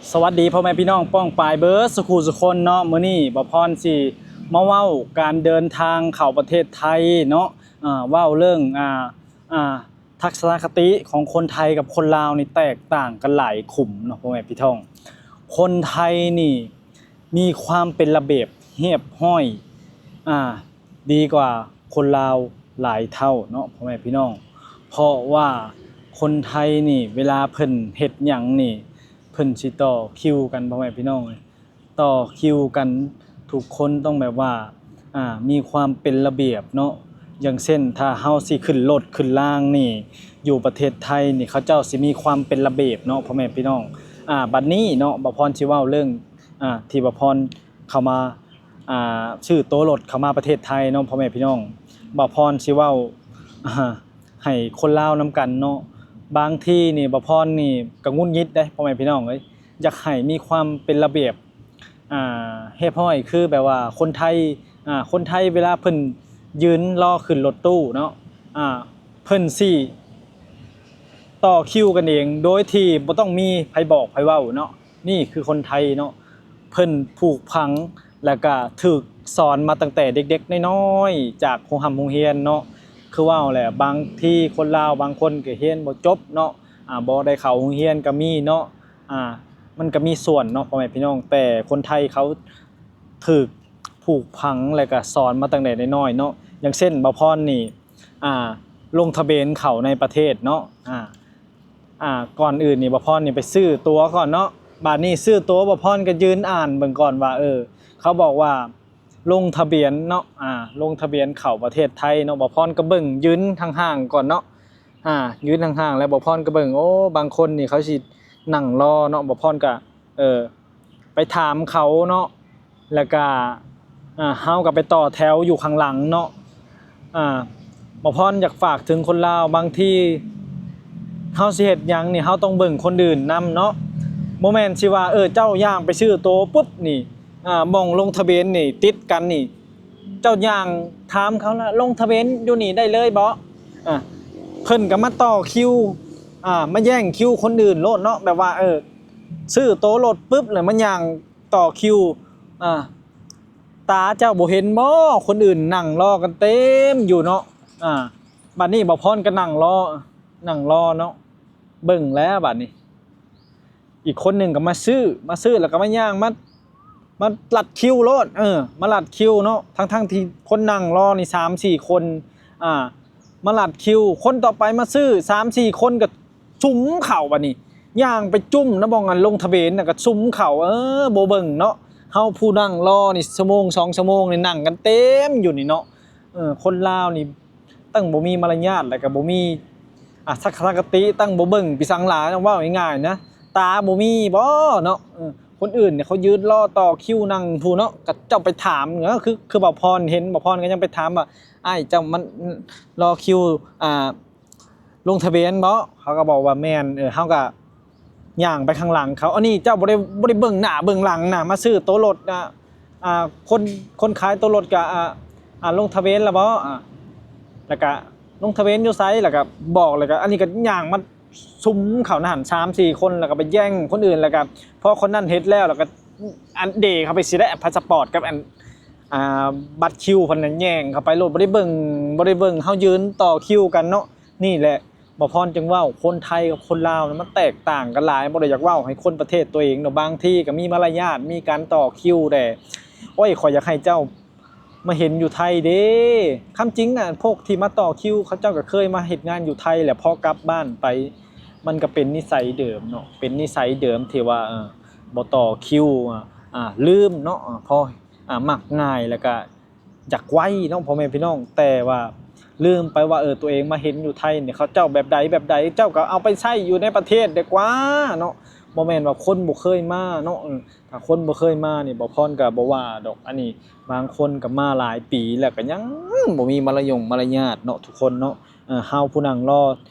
ສະຫວັດດີພໍ່ແມ່ພີ່ນ້ອງປ້ອງປາຍເບິດສູ່ຄູ່ສູ່ຄົນເນາະ. ມື້ນີ້ບ່າວພອນຊິມາເວົ້າການເດີນທາງເຂົ້າປະເທດໄທເນາະ, ເວົ້າເລື່ອງ ອ່າ ອ່າ ທັດສະນະຄະຕິຂອງຄົນໄທກັບຄົນລາວນີ້ແຕກຕ່າງກັນຫຼາຍຂຸມເນາະພໍ່ແມ່ພີ່ນ້ອງ. ຄົນໄທນີ້ມີຄວາມເປັນລະບຽບຮຽບຮ້ອຍ ອ່າ ດີກວ່າຄົນລາວຫຼາຍເທົ່າເນາະພໍ່ແມ່ພີ່ນ້ອງ. ເພາະວ່າຄົນໄທນີ້ເວລາເພິ່ນເຮັດຫຍັງນີ້ ເພິ່ນຊິຕໍ່ຄິວກັນພໍ່ແມ່ພີ່ນ້ອງເອີຍ, ຕໍ່ຄິວກັນ ທຸກຄົນຕ້ອງແບບວ່າ ອ່າ ມີຄວາມເປັນລະບຽບເນາະ. ຢ່າງເຊັ່ນ ຖ້າເຮົາຊິຂຶ້ນລົດຂຶ້ນລາງນີ້ ຢູ່ປະເທດໄທນີ້ ເຂົາເຈົ້າຊິມີຄວາມເປັນລະບຽບເນາະພໍ່ແມ່ພີ່ນ້ອງ. ອ່າ ບັດນີ້ເນາະ ບ່າວພອນຊິເວົ້າເລື່ອງ ອ່າ ທີ່ບ່າວພອນເຂົ້າມາ ອ່າ ຊື້ໂຕລົດເຂົ້າມາປະເທດໄທເນາະພໍ່ແມ່ພີ່ນ້ອງ. ບ່າວພອນຊິເວົ້າ ອ່າ ໃຫ້ຄົນລາວນຳກັນເນາະ. ບາງທີນີ້ບ່າວພອນນີ້ກໍຫງຸດຫງິດເດ້ພໍ່ແມ່ພີ່ນ້ອງເອີຍ, ຢາກໃຫ້ມີຄວາມເປັນລະບຽບ ອ່າ ຮຽບຮ້ອຍ ຄືແບບວ່າຄົນໄທ ອ່າ ຄົນໄທເວລາເພິ່ນຢືນລໍຂຶ້ນລົດຕູ້ເນາະ ອ່າ ເພິ່ນຊິຕໍ່ຄິວກັນເອງ ໂດຍທີ່ບໍ່ຕ້ອງມີໃຜບອກໃຜເວົ້າເນາະ. ນີ້ຄືຄົນໄທເນາະ, ເພິ່ນຜູກຝັງ ແລ້ວກະຖືກສອນມາຕັ້ງແຕ່ເດັກໆນ້ອຍໆ ຈາກໂຮງຮ່ຳໂຮງຮຽນເນາະ. ຄືເວົ້າແຫຼະ ບາງທີຄົນລາວບາງຄົນກໍຮຽນບໍ່ຈົບເນາະ, ອ່າ ບໍ່ໄດ້ເຂົ້າໂຮງຮຽນກໍມີເນາະ. ອ່າ ມັນກໍມີສ່ວນເນາະພໍ່ແມ່ພີ່ນ້ອງ, ແຕ່ຄົນໄທເຂົາຖືກຜູກຝັງ ແລ້ວກໍສອນມາຕັ້ງແຕ່ນ້ອຍໆເນາະ. ຢ່າງເຊັ່ນ ບ່າວພອນນີ້ ອ່າ ລົງທະບຽນເຂົ້າໃນປະເທດເນາະ, ອ່າ ອ່າ ກ່ອນອື່ນນີ້ບ່າວພອນນີ້ໄປຊື້ຕົ໋ວກ່ອນເນາະ. ບາດນີ້ຊື້ຕົ໋ວ ບ່າວພອນກໍຢືນອ່ານເບິ່ງກ່ອນວ່າ ເອີ ເຂົາບອກວ່າລົງທະບຽນເນາະ, ອ່າ ລົງທະບຽນເຂົ້າປະເທດໄທເນາະ. ບ່າວພອນກໍເບິ່ງ ຢືນຫ່າງໆກ່ອນເນາະ, ອ່າ ຢືນຫ່າງໆ ແລ້ວບ່າວພອນກໍເບິ່ງ ໂອ້ ບາງຄົນນີ້ເຂົາຊິນັ່ງລໍເນາະ. ບ່າວພອນກໍ ເອີ ໄປຖາມເຂົາເນາະ, ແລ້ວກະ ອ່າ ເຮົາກໍໄປຕໍ່ແຖວຢູ່ຂ້າງຫຼັງເນາະ. ອ່າ ບ່າວພອນຢາກຝາກເຖິງຄົນລາວ, ບາງທີເຮົາຊິເຮັດຫຍັງນີ້ ເຮົາຕ້ອງເບິ່ງຄົນອື່ນນຳເນາະ. ບໍ່ແມ່ນຊິວ່າ ເອີ ເຈົ້າຍ່າງໄປຊື້ໂຕປຸບນີ້ ອ່າ ໝ່ອງລົງທະບຽນນີ້ຕິດກັນນີ້ ເຈົ້າຍ່າງຖາມເຂົາລະ ລົງທະບຽນຢູ່ນີ້ໄດ້ເລີຍບໍ? ອ່າ ເພິ່ນກໍມາຕໍ່ຄິວ ອ່າ ມາແຍ່ງຄິວຄົນອື່ນໂລດເນາະ, ແບບວ່າ ເອີ ຊື້ໂຕລົດປຶບ ແລ້ວມາຍ່າງຕໍ່ຄິວ. ອ່າ ຕາເຈົ້າບໍ່ເຫັນບໍ? ຄົນອື່ນນັ່ງລໍກັນເຕັມຢູ່ເນາະ. ອ່າ ບາດນີ້ບ່າວພອນກໍນັ່ງລໍ ນັ່ງລໍເນາະ, ເບິ່ງແລ້ວບາດນີ້ ອີກຄົນໜຶ່ງກໍມາຊື້ ມາຊື້ແລ້ວກໍມາຍ່າງມາ ມາລັດຄິວໂລດ, ເອີ ມາລັດຄິວເນາະ, ທັງໆທີ່ຄົນນັ່ງລໍນີ້ສາມສີ່ຄົນ ອ່າ ມາລັດຄິວ. ຄົນຕໍ່ໄປມາຊື້ ສາມສີ່ຄົນກໍສຸມເຂົ້າ, ບາດນີ້ຍ່າງໄປຈຸ້ມນະ ບ່ອນອັນລົງທະບຽນນະ ກໍສຸມເຂົ້າ. ເອີ ບໍ່ເບິ່ງເນາະ, ເຮົາຜູ້ນັ່ງລໍນີ້ຊົ່ວໂມງສອງຊົ່ວໂມງນີ້ນັ່ງກັນເຕັມຢູ່ນີ້ເນາະ. ເອີ ຄົນລາວນີ້ ຕັ້ງບໍ່ມີມາລະຍາດ ແລ້ວກໍບໍ່ມີ ອ່າ ທັດສະນະຄະຕິ, ຕັ້ງບໍ່ເບິ່ງປີສັງຫຼາເນາະ, ເວົ້າງ່າຍໆນະ ຕາບໍ່ມີບໍເນາະ. ເອີ ຄົນອື່ນເຂົາຢືນລໍຕໍ່ຄິວນັ່ງພຸ້ນເນາະ, ກໍເຈົ້າໄປຖາມ ຄື ຄືບ່າວພອນເຫັນ ບ່າວພອນກໍຍັງໄປຖາມວ່າ ອ້າຍ ເຈົ້າມາລໍຄິວ ອ່າ ລົງທະບຽນບໍ? ເຂົາກໍບອກວ່າແມ່ນ. ເອີ ເຮົາກໍຍ່າງໄປຂ້າງຫຼັງເຂົາ, ອັນນີ້ເຈົ້າບໍ່ໄດ້ ບໍ່ໄດ້ເບິ່ງໜ້າເບິ່ງຫຼັງນະ, ມາຊື້ໂຕລົດນະ ອ່າ ຄົນ ຄົນຂາຍໂຕລົດກໍ ອ່າ ອ່າ ລົງທະບຽນແລ້ວບໍ? ອ່າ ແລ້ວກໍລົງທະບຽນຢູ່ໃສ? ແລ້ວກໍບອກ, ແລ້ວກໍອັນນີ້ກໍຍ່າງມາສຸມເຂົ້າໃນຫັ້ນສາມສີ່ຄົນ ແລ້ວກໍໄປແຍ່ງຄົນອື່ນ, ແລ້ວກໍພໍຄົນນັ້ນເຮັດແລ້ວ ແລ້ວກໍອັນເດເຂົ້າໄປຊິແຫຼະ ພາສະປອດກັບອັນ ອ່າ ບັດຄິວເພິ່ນນະ ແຍ່ງເຂົ້າໄປໂລດ, ບໍ່ໄດ້ເບິ່ງ ບໍ່ໄດ້ເບິ່ງເຮົາຢືນຕໍ່ຄິວກັນເນາະ. ນີ້ແຫຼະ ບ່າວພອນຈຶ່ງເວົ້າ ຄົນໄທກັບຄົນລາວນະ ມັນແຕກຕ່າງກັນຫຼາຍ. ບໍ່ໄດ້ຢາກເວົ້າໃຫ້ຄົນປະເທດຕົວເອງເນາະ, ບາງທີກໍມີມາລະຍາດ ມີການຕໍ່ຄິວແດ່. ໂອ້ຍ ຂ້ອຍຢາກໃຫ້ເຈົ້າມາເຫັນຢູ່ໄທເດ້. ຄວາມຈິງນະ ພວກທີ່ມາຕໍ່ຄິວ ເຂົາເຈົ້າກໍເຄີຍມາເຮັດງານຢູ່ໄທແຫຼະ, ພໍກັບບ້ານໄປ ມັນກໍເປັນນິໄສເດີມເນາະ, ເປັນນິໄສເດີມທີ່ວ່າ ເອີ ບໍ່ຕໍ່ຄິວ ອ່າ ລືມເນາະ, ພໍ ອ່າ ມັກງ່າຍ ແລ້ວກໍ ຢາກໄວເນາະ ພໍ່ແມ່ພີ່ນ້ອງ, ແຕ່ວ່າລືມໄປວ່າ ເອີ ຕົວເອງມາເຫັນຢູ່ໄທນີ້ ເຂົາເຈົ້າແບບໃດແບບໃດ ເຈົ້າກໍເອົາໄປໃຊ້ຢູ່ໃນປະເທດດີກວ່າເນາະ. ບໍ່ແມ່ນວ່າຄົນບໍ່ເຄີຍມາເນາະ, ເອີ ຖ້າຄົນບໍ່ເຄີຍມານີ້ ບ່າວພອນກໍບໍ່ວ່າດອກ. ອັນນີ້ບາງຄົນກໍມາຫຼາຍປີແລ້ວ ກໍຍັງບໍ່ມີມາລະຍົງມາລະຍາດເນາະ ທຸກຄົນເນາະ. ເຮົາຜູ້ນັ່ງລໍ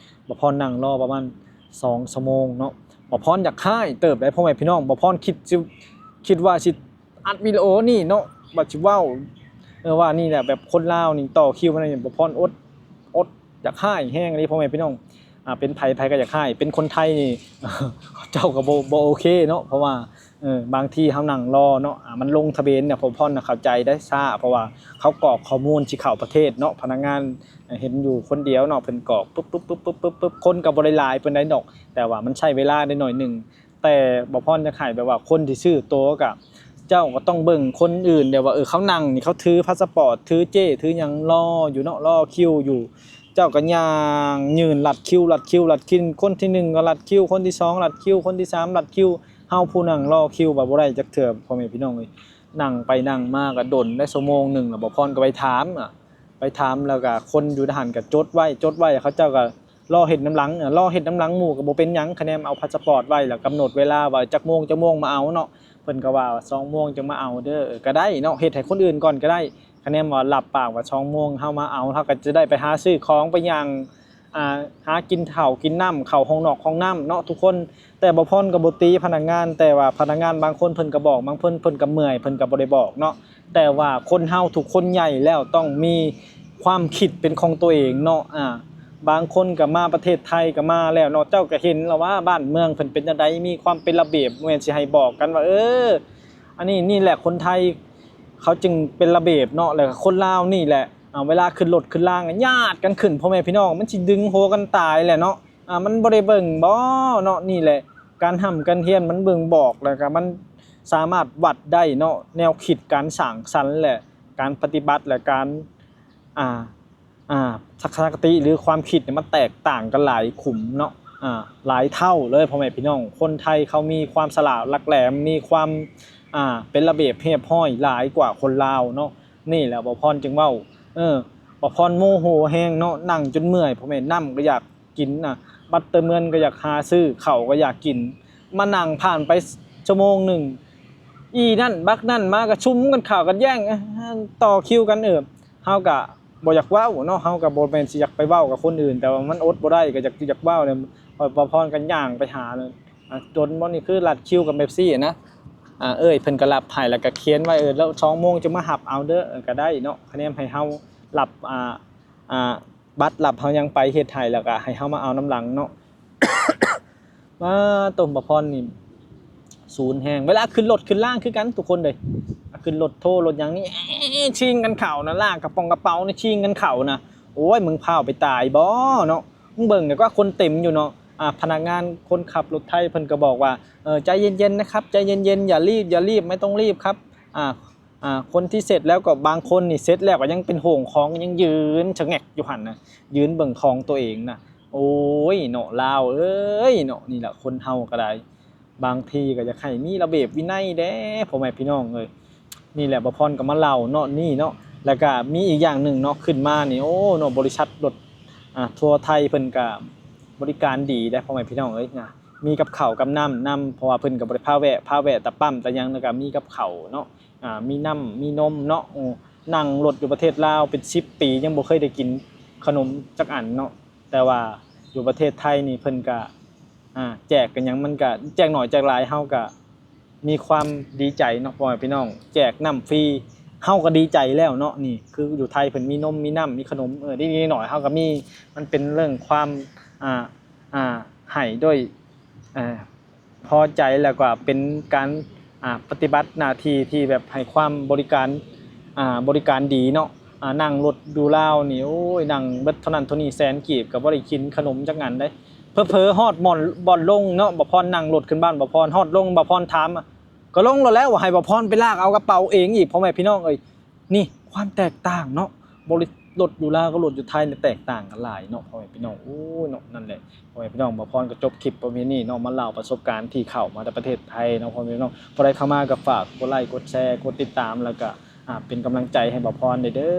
ບ່າວພອນນັ່ງລໍປະມານສອງຊົ່ວໂມງເນາະ, ບ່າວພອນຢາກຮ້າຍເຕີບໃດ໋ ພໍ່ແມ່ພີ່ນ້ອງ. ບ່າວພອນຄິດຊິ ຄິດວ່າຊິ ອັດວິດີໂອນີ້ເນາະ ວ່າຊິເວົ້າ ເອີ ວ່ານີ້ແຫຼະ ແບບຄົນລາວນີ້ຕໍ່ຄິວມານີ້ ບໍ່ພອນອົດ ອົດຢາກຮ້າຍແຮງເດ້ ພໍ່ແມ່ພີ່ນ້ອງ. ອ່າ ເປັນໃຜ ໃຜກໍຢາກຮ້າຍ ເປັນຄົນໄທນີ້ ເຂົາເຈົ້າກໍບໍ່ ບໍ່ໂອເຄເນາະ ເພາະວ່າ ເອີ ບາງທີເຮົານັ່ງລໍເນາະ ອ່າ ມັນລົງທະບຽນນະ ພໍ່ພອນນະເຂົ້າໃຈໄດ້ຊ້າ ເພາະວ່າເຂົາກອກຂໍ້ມູນຊິເຂົ້າປະເທດເນາະ ພະນັກງານ ເຫັນຢູ່ຄົນດຽວເນາະ ເພິ່ນກອກປຶບໆໆໆ ຄົນກໍບໍ່ໄດ້ຫຼາຍປານໃດດອກ ແຕ່ວ່າມັນໃຊ້ເວລາໄດ້ໜ້ອຍໜຶ່ງ ແຕ່ບ່າວພອນຢາກໃຫ້ແບບວ່າຄົນທີ່ຊື້ໂຕະກະ ເຈົ້າກໍຕ້ອງເບິ່ງຄົນອື່ນແບບວ່າ ເອີ ເຂົານັ່ງນີ້ ເຂົາຖືພາສະປອດ ຖືເຈ້ ຖືຫຍັງ ລໍຢູ່ເນາະ ລໍຄິວຢູ່ ເຈົ້າກໍຍ່າງຍື່ນລັດຄິວ ລັດຄິວ ລັດຄິວ ຄົນທີໜຶ່ງກໍລັດຄິວ ຄົນທີສອງລັດຄິວ ຄົນທີສາມລັດຄິວ ເຮົາຜູ້ນັ່ງລໍຄິວວ່າບໍ່ໄດ້ຈັກເທື່ອ ພໍ່ແມ່ພີ່ນ້ອງເອີຍ ນັ່ງໄປນັ່ງມາກໍດົນໄດ້ຊົ່ວໂມງໜຶ່ງແລ້ວ ບ່າວພອນກໍໄປຖາມ ອາ ໄປຖາມແລ້ວກໍຄົນຢູ່ຫັ້ນກໍຈົດໄວ້ ຈົດໄວ້ ເຂົາເຈົ້າກໍລໍເຮັດນຳຫຼັງ ລໍເຮັດນຳຫຼັງໝູ່ກໍບໍ່ເປັນຫຍັງ ຄະແນນເອົາພາສະປອດໄວ້ ແລ້ວກຳນົດເວລາວ່າຈັກໂມງ ຈັກໂມງມາເອົາເນາະ ເພິ່ນກໍວ່າສອງໂມງຈັ່ງມາເອົາເດີ ກໍໄດ້ເນາະ ເຮັດໃຫ້ຄົນອື່ນກ່ອນກໍໄດ້ ຄະແນນວ່າຮັບປາກວ່າສອງໂມງເຮົາມາເອົາ ເຮົາກໍຈະໄດ້ໄປຫາຊື້ຂອງ ໄປຍ່າງ ອ່າ ຫາກິນເຂົ້າກິນນ້ຳ ເຂົ້າຫ້ອງນອກຫ້ອງນ້ຳເນາະທຸກຄົນ ແຕ່ບ່າວພອນກໍບໍ່ຕີພະນັກງານ ແຕ່ວ່າພະນັກງານບາງຄົນເພິ່ນກໍບອກ ບາງຄົນເພິ່ນກໍເມື່ອຍ ເພິ່ນກໍບໍ່ໄດ້ບອກເນາະ ແຕ່ວ່າຄົນເຮົາທຸກຄົນໃຫຍ່ແລ້ວຕ້ອງມີຄວາມຄິດເປັນຂອງຕົວເອງເນາະ ອ່າ ບາງຄົນກໍມາປະເທດໄທກໍມາແລ້ວເນາະ ເຈົ້າກໍເຫັນແລ້ວວ່າບ້ານເມືອງເພິ່ນເປັນຈັ່ງໃດ ມີຄວາມເປັນລະບຽບ ບໍ່ແມ່ນຊິໃຫ້ບອກກັນວ່າ ເອີ ອັນນີ້ ນີ້ແຫຼະຄົນໄທເຂົາຈຶ່ງເປັນລະບຽບເນາະ ແລ້ວກໍຄົນລາວນີ້ແຫຼະ ອ່າ ເວລາຂຶ້ນລົດຂຶ້ນລາງຍາດກັນຂຶ້ນ ພໍ່ແມ່ພີ່ນ້ອງ ມັນຊິດຶງຫົວກັນຕາຍແຫຼະເນາະ ອ່າ ມັນບໍ່ໄດ້ເບິ່ງບໍເນາະ ນີ້ແຫຼະ ການຮ່ຳການຮຽນມັນບົ່ງບອກ ແລ້ວກໍມັນສາມາດວັດໄດ້ເນາະ ແນວຄິດການສ້າງສັນ ແລະ ການປະຕິບັດ ແລະ ການ ອ່າ ອ່າ ທັດສະນະຄະຕິ ຫຼື ຄວາມຄິດນີ້ມັນແຕກຕ່າງກັນຫຼາຍຂຸມເນາະ ອ່າ ຫຼາຍເທົ່າເລີຍ ພໍ່ແມ່ພີ່ນ້ອງ ຄົນໄທເຂົາມີຄວາມສະຫຼາດຫຼັກແຫຼມ ມີຄວາມ ອ່າ ເປັນລະບຽບຮຽບຮ້ອຍຫຼາຍກວ່າຄົນລາວເນາະ ນີ້ແຫຼະບ່າວພອນຈຶ່ງເວົ້າ ເອີ ບ່າວພອນໂມໂຫແຮງເນາະ ນັ່ງຈົນເມື່ອຍ ພໍ່ແມ່ ນ້ຳກໍຢາກ ກິນນະ ບັດເຕີມເງິນກໍຢາກຫາຊື້ ເຂົ້າກໍຢາກກິນ ມານັ່ງຜ່ານໄປຊົ່ວໂມງໜຶ່ງ ອີນັ້ນບັກນັ້ນມາກໍຊຸມກັນຂ້າວກັນແຍ່ງ ຕໍ່ຄິວກັນ ເອີ ເຮົາກໍບໍ່ຢາກເວົ້າເນາະ ເຮົາກໍບໍ່ແມ່ນຊິຢາກໄປເວົ້າກັບຄົນອື່ນ ແຕ່ວ່າມັນອົດບໍ່ໄດ້ກໍຢາກ ຢາກເວົ້າແຫຼະ ບ່າວພອນກໍຍ່າງໄປຫາ ອ່າ ດົນບໍ່ ນີ້ຄືລັດຄິວກັນແບບຊີ້ນະ ອ່າ ເອີຍ ເພິ່ນກໍຮັບໃຫ້ ແລ້ວກໍຂຽນໄວ້ ເອີ ແລ້ວສອງໂມງຈະມາຮັບເອົາເດີ ກໍໄດ້ເນາະ ຄະແນນໃຫ້ເຮົາຮັບ ອ່າ ອ່າ ບັດລັບເຮົາຍັງໄປເຮັດໃຫ້ ແລ້ວກໍໃຫ້ເຮົາມາເອົານຳຫຼັງເນາະ ມາໂຕ ບ່າວພອນນີ້ສູນແຮງ ເວລາຂຶ້ນລົດຂຶ້ນລາງຄືກັນທຸກຄົນເດ້ ຂຶ້ນລົດໂທລົດຫຍັງນີ້ ຊິງກັນເຂົ້ານະ ລາກກະປ໋ອງກະເປົານີ້ຊິງກັນເຂົ້ານະ ໂອ້ຍ ມຶງພ້າວໄປຕາຍບໍເນາະ ມຶງເບິ່ງແດ່ກວ່າຄົນເຕັມຢູ່ເນາະ ອ່າ ພະນັກງານຄົນຂັບລົດໄທເພິ່ນກໍບອກວ່າ ເອີ ໃຈເຢັນໆ ນະຄັບ ໃຈເຢັນໆ ຢ່າລີບ ຢ່າລີບ ໄມ່ຕ້ອງລີບຄັບ ອ່າ ອ່າ ຄົນທີ່ເສັດແລ້ວກໍບາງຄົນນີ້ເສັດແລ້ວກໍຍັງເປັນໂຫງຂອງ ຍັງຢືນຊະແງກຢູ່ຫັ້ນນະ ຢືນເບິ່ງຂອງຕົວເອງນະ ໂອ້ຍເນາະ ລາວເອີຍເນາະ ນີ້ລະຄົນເຮົາກໍໄດ້ ບາງທີກໍຢາກໃຫ້ມີລະບຽບວິໄນແດ່ ພໍ່ແມ່ພີ່ນ້ອງເອີຍ ນີ້ແຫຼະ ບ່າວພອນກໍມາເລົ່າເນາະ ນີ້ເນາະ ແລ້ວກໍມີອີກຢ່າງໜຶ່ງເນາະ ຂຶ້ນມານີ້ ໂອ້ເນາະ ບໍລິສັດລົດ ອ່າ ທົວໄທເພິ່ນກໍບໍລິການດີເດ້ ພໍ່ແມ່ພີ່ນ້ອງເອີຍນະ ມີກັບເຂົ້າກັບນ້ຳນຳ ເພາະວ່າເພິ່ນກໍບໍ່ໄດ້ພາແວະ ພາແວະແຕ່ປ້ຳແຕ່ຫຍັງ ແລ້ວກໍມີກັບເຂົ້າເນາະ ອ່າ ມີນ້ຳມີນົມເນາະ ໂອ້ ນັ່ງລົດຢູ່ປະເທດລາວເປັນສິບປີ ຍັງບໍ່ເຄີຍໄດ້ກິນຂະໜົມຈັກອັນເນາະ ແຕ່ວ່າຢູ່ປະເທດໄທນີ້ເພິ່ນກະ ອ່າ ແຈກກັນຫຍັງ ມັນກະແຈກໜ້ອຍແຈກຫຼາຍ ເຮົາກະມີຄວາມດີໃຈເນາະ ພໍ່ແມ່ພີ່ນ້ອງ ແຈກນ້ຳຟຣີ ເຮົາກະດີໃຈແລ້ວເນາະ ນີ້ຄືຢູ່ໄທເພິ່ນມີນົມມີນ້ຳມີຂະໜົມ ເອີ ເລັກໆ ນ້ອຍໆ ເຮົາກະມີ ມັນເປັນເລື່ອງຄວາມ ອ່າ ອ່າ ໃຫ້ດ້ວຍ ອ່າ ພໍໃຈ ແລ້ວກໍເປັນການ ອ່າ ປະຕິບັດໜ້າທີ່ທີ່ແບບໃຫ້ຄວາມບໍລິການ ອ່າ ບໍລິການດີເນາະ ອ່າ ນັ່ງລົດຢູ່ລາວນີ້ ໂອ້ຍ ນັ່ງເບິດເທົ່ານັ້ນເທົ່ານີ້ແສນກີບ ກໍບໍ່ໄດ້ກິນຂະໜົມຈັກອັນໃດ ເຜີໆ ຮອດບ່ອນ ບ່ອນລົງເນາະ ບ່າວພອນນັ່ງລົດຂຶ້ນບ້ານບ່າວພອນ ຮອດລົງ ບ່າວພອນຖາມ ກໍລົງແລ້ວ ໃຫ້ບ່າວພອນໄປລາກເອົາກະເປົາເອງອີກ ພໍ່ແມ່ພີ່ນ້ອງເອີຍ ນີ້ຄວາມແຕກຕ່າງເນາະ ບໍລິ ລົດຢູ່ລາວກັບລົດຢູ່ໄທນີ້ແຕກຕ່າງກັນຫຼາຍເນາະ ພໍ່ແມ່ພີ່ນ້ອງ ໂອ້ຍເນາະ ນັ້ນແຫຼະ ພໍ່ແມ່ພີ່ນ້ອງ ບ່າວພອນກໍຈົບຄລິບປະມານນີ້ເນາະ ມາເລົ່າປະສົບການທີ່ເຂົ້າມາແຕ່ປະເທດໄທເນາະ ພໍ່ແມ່ພີ່ນ້ອງ ຜູ້ໃດເຂົ້າມາກໍຝາກກົດໄລ ກົດແຊ ກົດຕິດຕາມ ແລ້ວກໍ ອ່າ ເປັນກຳລັງໃຈໃຫ້ບ່າວພອນແດ່ເດີ.